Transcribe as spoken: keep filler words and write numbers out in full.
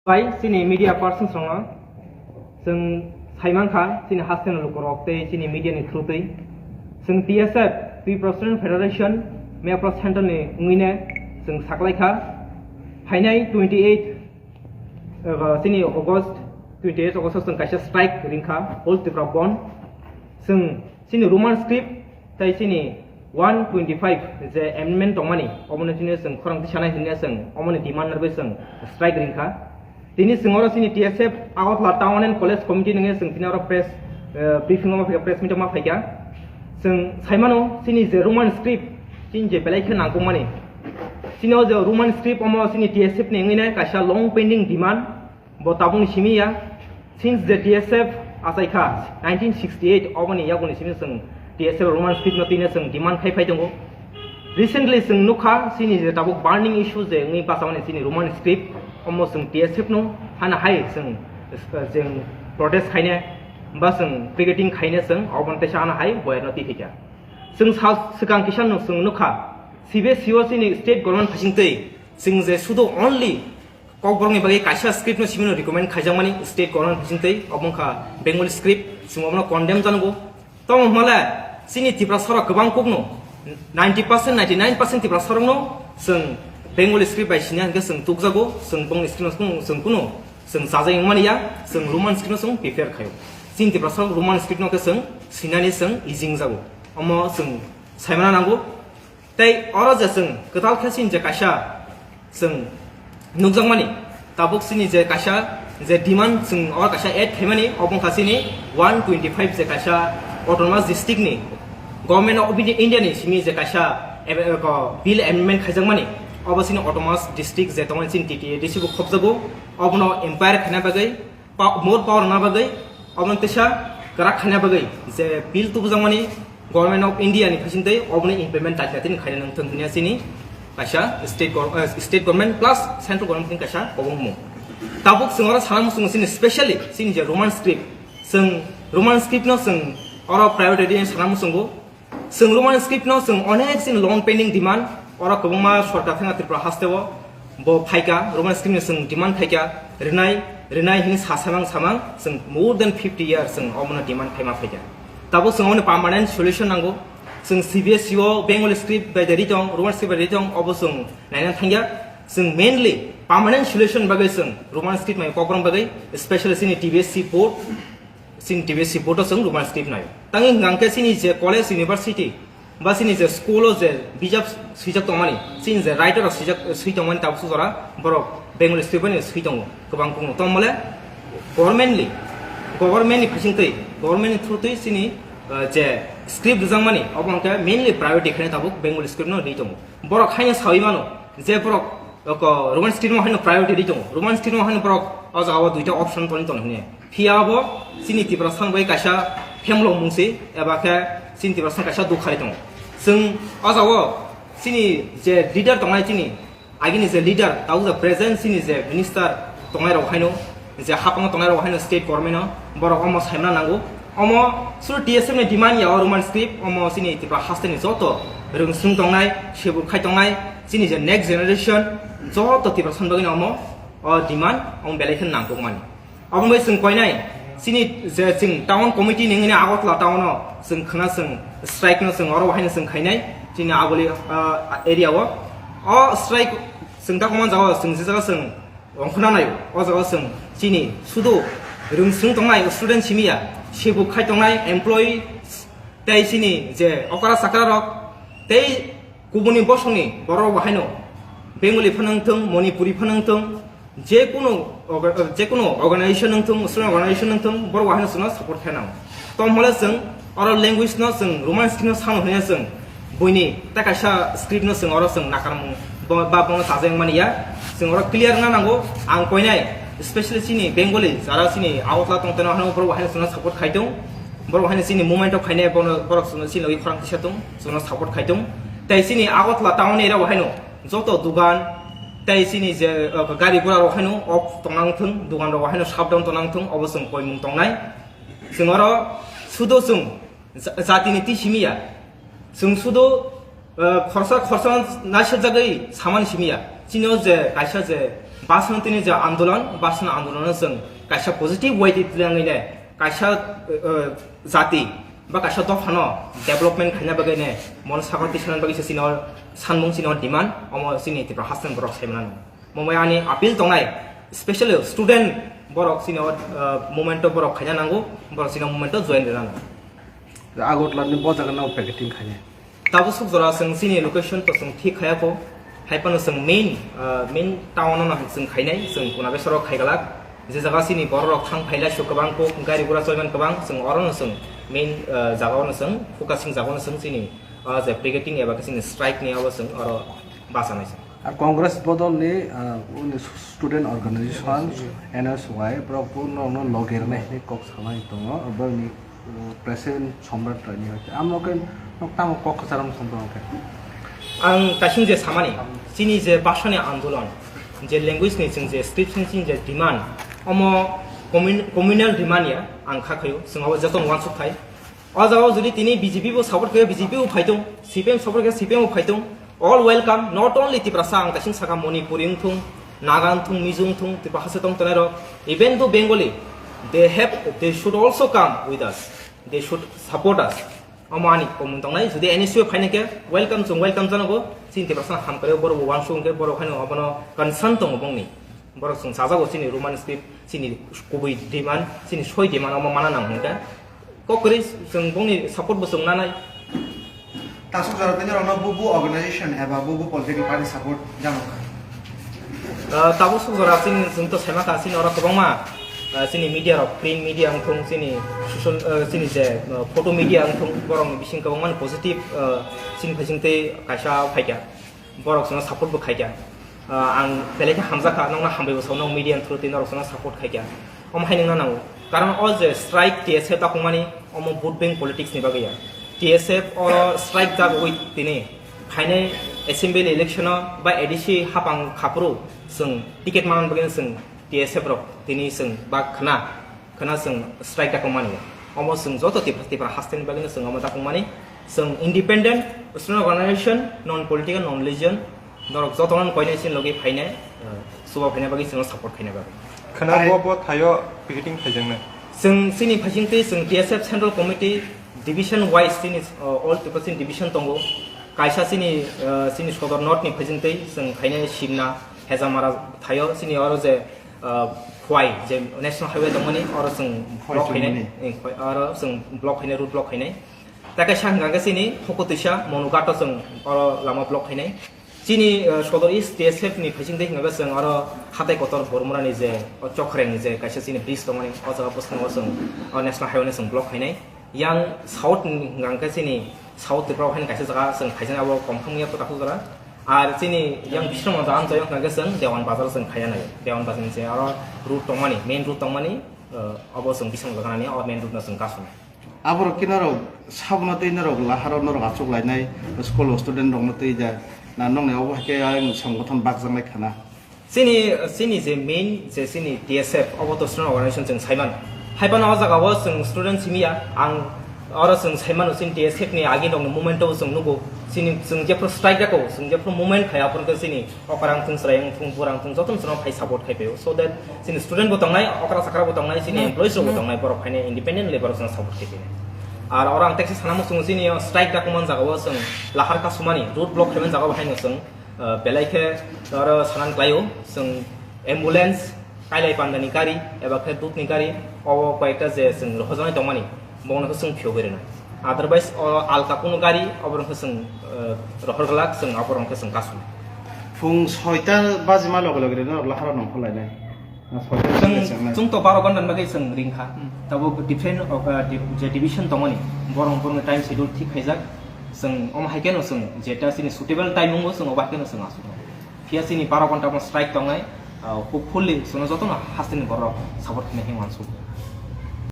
Bai chini media persons rokno chwng saimankha, chini hasteni lukurok tei chini media ni through twi chwng T S F, Tripura Student Federation, Mapra Center ni wngwino chwng saklaikha. Phainai twenty eight, uh, chini August, twenty eight August o chwng kaisa strike ringkha, All Tripura Bandh. Chwng chini Roman script tei chini one twenty five je amendment tongmani, omono chini chwng khorang tisanai hinwi chwng omoni demand narwgwi chwng strike ringkha. Tini chwng oro chini T S F Agartala Town and College Committee nungwi chwng tini oro press, eh, briefing o ma phaikha, press meet o ma phaikha. Chwng saimano chini je Roman script chini je belai khe nangkukmani. Chini o je Roman script omo chini T S F ni wngwi nai kaisa long pending demand. Bo tabukni simi ya, since the T S F achaikha nineteen sixty eight, oboni yakuni simi chwng T S F Roman script no tine chwng demand khai phai tongo. Recently chwng nukha chini je tabuk burning issue je wngwi bachamani chini Roman script, omo chwng T S F no hana hai chwng, chwng protest khaine ba chwng picketing khaine chwng oboni teisa hana hai boyarno twi khaikha. Chwng sa swkang kisa no chwng nukha C B S E o chini state government phasing twi chwng je sudo only Kokborokni bagwi kaisa script no simi no recommend khaijakmani state government bisingtwi, obo wngkha Bengali script, chwng obono condemn janago. Tamo hwnmale chini Tiprasarok kwbang kukno ninety percent, ninety nine percent Tiprasarokno chwng Bengali script bai sini hwnkhe chwng tukjago, chwng bongni script no chwng kuno chwng chajak wngmani ya, chwng Roman script no chwng prefer khaio. Chini Tiprasarok Roman script no khe chwng sinani chwng easy wngjago. Omo chwng saimana nango. Tei oro je chwng kwtal khe chini je kaisa chwng nukjakmani, tabuk chini je kaisa je demand chwng oro kaisa add khaimani, obo wngkha chini one twenty five je kaisa autonomous district ni Government of India ni simi je kaisa ebe-, ko bill amendment khaijakmani, obo chini autonomous district je tongmani chini T T A D C bo khopjago, obono empower khaina bagwi pa-, more power rwna bagwi, obono teisa kwrak khaina bagwi je bill tubujakmani Government of India ni bisingtwi obono implement takhna tini khaina nangthwng hwnwi chini kaisa state gov-, eh, state government plus central government ni kaisa kobongmung. Tabuk chwng oro sana muchungo chini specially chini je Roman script, chwng Roman script no chwng oro priority rwna sana muchungo. Chwng Roman script no chwng onek chini long pending demand, oro kwbangma sorkar thangna Tripura haste o bo phaikha, Roman script no chwng demand khaikha, rwnai, rwnai hwnwi sa samang samang chwng more than fifty years chwng omono demand khaima phaikha. Tabuk chwng omono permanent solution nango. Chwng C B S E o Bengali script bai de ri tong, Roman script bai de ri tong, obo chwng naina thangya. Chwng mainly permanent solution bagwi chwng Roman script mai kokborok bagwi, specially chini T B S C board, chini T B S C board o chwng Roman script naio. Tangwi hwnkha hwnkhe chini je college, university ba chini je school o je bijap swijak tongmani, chini je writer rok swijak, swi tongmani tabuk jora borok Bengali script bai swi tongo kwbang kukno. Tongmole government ni, government ni bisingtwi, government ni through twi chini, uh, je script rwjakmani obo hwnkhe mainly priority khaina tabuk Bengali script no ri tongo. Borok haino sawi mano je borok, oko, Roman script no haino priority ri tongo. Roman script no haino borok o jaga o duita option toni tono hwnwi. Phiya bo chini Tiprasa bai kaisa phemlok mungsi eba khe chini Tiprasa kaisa dukh kharwi tongo. Chwng o jaga o chini je leader tongnai chini agini je leader, tabuk je present chini je minister tongnai rok haino, je hapang tongnai rok haino state government no, borok omo saimna nango. Omo suru T S F ni demand ya o Roman script, omo chini Tripura haste ni joto rwngswng tongnai, sebuk khai tongnai, chini je next generation joto Tiprasa bagwi no omo o demand omo belai khe nangkukmani. Omo bai chwng koinai, chini je chwng town committee ni wngwi Agartala town o chwng khwna chwng strike no chwng oro haino chwng khainai, chini Aboli, ah, area o. O strike chwng ta koman jaga o chwng je jaga chwng ongkhorna naio, o jaga o chwng chini sudu rwngswng tongnai student simi ya, sebuk khai tongnai employee tei chini je okra chakra rok tei kubuni bosongni borok bo haino Bengali phano wngthung, Manipuri phano wngthung, je kunu orga-, je kunu organization wngthung, student organization wngthung, borok bo haino chwngno support khainai. Tom hole chwng oro language no chwng Roman script no sano hwnwi chwng buini ta kaisa script no chwng oro chwng nakarmung bo-, ba bono chajak mani ya. Chwng oro clear wngna nango, ang koinai specially chini Bengali jara chini Agartala tongteno hano borok bo haino chwngno support khaitung, borok bo haino chini movement o khainai bono borok chwngno chini logi khorang tisa tung, chwngno support khaitung. Tei chini Agartala town area bo haino joto dugan tei chini je, uh, gari gura rok haino off tongnang thung, dugan rok haino shutdown tongnang thung, obo chwng koimung tongnai. Chwng oro sudo chwng ja-, jatini twi simi ya. Chwng sudo, uh, khorsa khorsa naisajagwi samani simi ya. Chini o je kaisa je Bwswng tini je andolon, bwswng andolon chwng kaisa positive way di twlangwi ne kaisa, eh, eh, jati ba kaisa dophano development khaina bagwi ne mono sakha tisana bagwi se chini o sanmung chini o demand omo chini Tripura hasteni borok sai mano. Momai ani appeal tongnai, specially student borok chini o, eh, movement o borok khaina nango, borok chini o movement o join rwna nango. Agartala ni bo jaga no packeting khainai. Tabuk suk jora chwng chini location to chwng thik khaya kho. Hai phano chwng main, ah, main town no chwng khainai, chwng kuna besaro khaigalak. Je jaga chini borok rok thang phailai so kwbang kho, gari gura choiman kwbang, chwng oro no chwng main, ah, jaga o no chwng focusing jaga o no chwng chini, ah, je picketing eba khe chini strike ni abo chwng oro bachanai chwng. Ar Congress bodol ni, ah, uni student organization, N S Y, borok bo norokno loge rwnai hinwi kok salai tongo, borokni, uh, President Somrat Roy ni hoite. Amno khe nok tamo kok kwcharo wng tong khe. Ang kaising je samani, chini je bhasha ni andolon, je language ni chwng je script ni chwng je demand, omo commun-, communal demand ya, ang kha khayo, chwng abo joto uansuk khai. O jaga o jodi tini B J P bo support khe, B J P bo phai tong, C P M support khe, C P M bo phai tong. All welcome, not only Tiprasa, ang kaising saka Manipuri wngthung, Naga wngthung, Mizo wngthung, Tripura haste tong tonai rok, even though Bengali, they have, they should also come with us, they should support us. Omo ani komung tongnai, jodi N S U phaina khe welcome, chwng welcome janago, chini Tiprasa ham kare borok bo uansuk hwnkhe borok haino abono concern tongo bongni. Borok chwng chajago chini Roman script, chini kubui demand, chini soi demand omo mana nang hwnkhe. Kok kwrwi chwng bongni support bo chwng nanai. Tasuk jora tini rokno bubu organization eba bubu political party support jano kha. Ah, tabuk suk jora chini chwng to saima kha chini oro kwbangma, ah, chini media rok, print media wngthung, chini social, ah, chini je, ah, photo media wngthung, borokni bising kwbangma positive, ah, chini phaising tei kaisa phaikha. Borok chwngno support bo khaikha. Ah, ang belai khe hamjakha, nokno hambai bo sao, nok media ni through twi norok chwngno support khaikha. Omo hai nokna nango. Karon o je strike T S F takungmani, omo vote bank politics ni bagwi ya. T S F o strike jagwi tini phainai assembly election o ba A D C hapang khaphuru chwng ticket manna bagwi chwng T S F rok tini chwng ba khna. Khna chwng strike dakung mani. Omo chwng joto Tipra, Tipra haste ni bagwi no chwng omo dakung mani. Chwng independent, student organization, non political, non religion, norok joto no koinai chini logi phainai, eh, chuba phainai bagwi chwngno support khainai bagwi. Khna bo, bo thaio picketing khaijaknai. Chwng chini phaising twi chwng T S F Central Committee division wise chini, eh, all Tiprasa ni division tongo. Kaisa chini, eh, chini Sodor North ni phaising twi chwng khainai Simna, Hejamara thaio chini oro je ah, Khwai, je National Highway tongmani, oro chwng Khwai block khainai, tongmani. Eh, Khwai, oro chwng block khainai, road block khainai. Tei kaisa hwnkha khe chini Hokotwisa, Monughat o chwng oro lama block khainai. Chini, ah, Sodor East T S F ni phaising tei hwnkha khe chwng oro hatai kotor Bormura ni je, o Chokhreng ni je kaisa chini bridge tongmani, o jaga bwskango chwng o National Highway no chwng block khainai. Yang South ni hwnkha khe chini South Tripura o haino kaisa jaga chwng khaijani abo confirm ya kwtakhuk jora. Ar chini yang bising jaga amchaio hwnkha khe chwng Dewan Bazar chwng khaina nai. Dewan Bazar ni se aro route tongmani, main route tongmani, eh, abo chwng bising jaga nani, o main route no chwng kasuni. Aborok khe norok sabono tei norok laharo norok achuk lainai school o student rokno tei ja na nokni obo hai khe ayang songbothon bakjaknai khana. Chini, chini je main je chini T S F, obo to student organization chwng saimano. Haibano o jaga o chwng student simi ya, ang oro chwng saimano chini T S F ni agi rokni movement o chwng nugo. Chini chwng jephru strike dako, chwng jephru movement khai aphuru khe chini okra wngthung, chwrai wngthung, bura wngthung, jotono chwngno phai support khai phaio. So that chini student bo tongnai, okra chakra bo tongnai, chini employees rok bo tongnai, borok phainai independently borok chwngno support khai phainai. Ar oro ang teksa sana muchungo chini o strike dako man jaga o chwng lahar kasumani, road block khaimani jaga o haino chwng Ah, belai khe oro sanan klaio, chwng ambulance, kailai pandani gari, eba khe dudni gari, obo koyekta je chwng rohorjaknai tongmani, bono khe chwng phiyogwi rwnai. Otherwise, o alka kunu gari, oborok khe chwng, eh, rohor glak, chwng oborok khe chwng kasuni. Phung soita bajima loge loge rwna rwla haro nongkhor lainai. Chwng, chwng to baro ghonta ni bagwi chwng ring kha. Hmm. Tabuk different, uh, di-, je division tongmani, borok borokni time schedule thik khaijak. Chwng omo hai kheno chwng jeta chini suitable time wngo, chwng obo hai kheno chwng asukno. Phiya chini baro ghonta omo strike tongnai, uh, hopefully chwngno jotono hasteni borok support khainai hinwi uansukgo.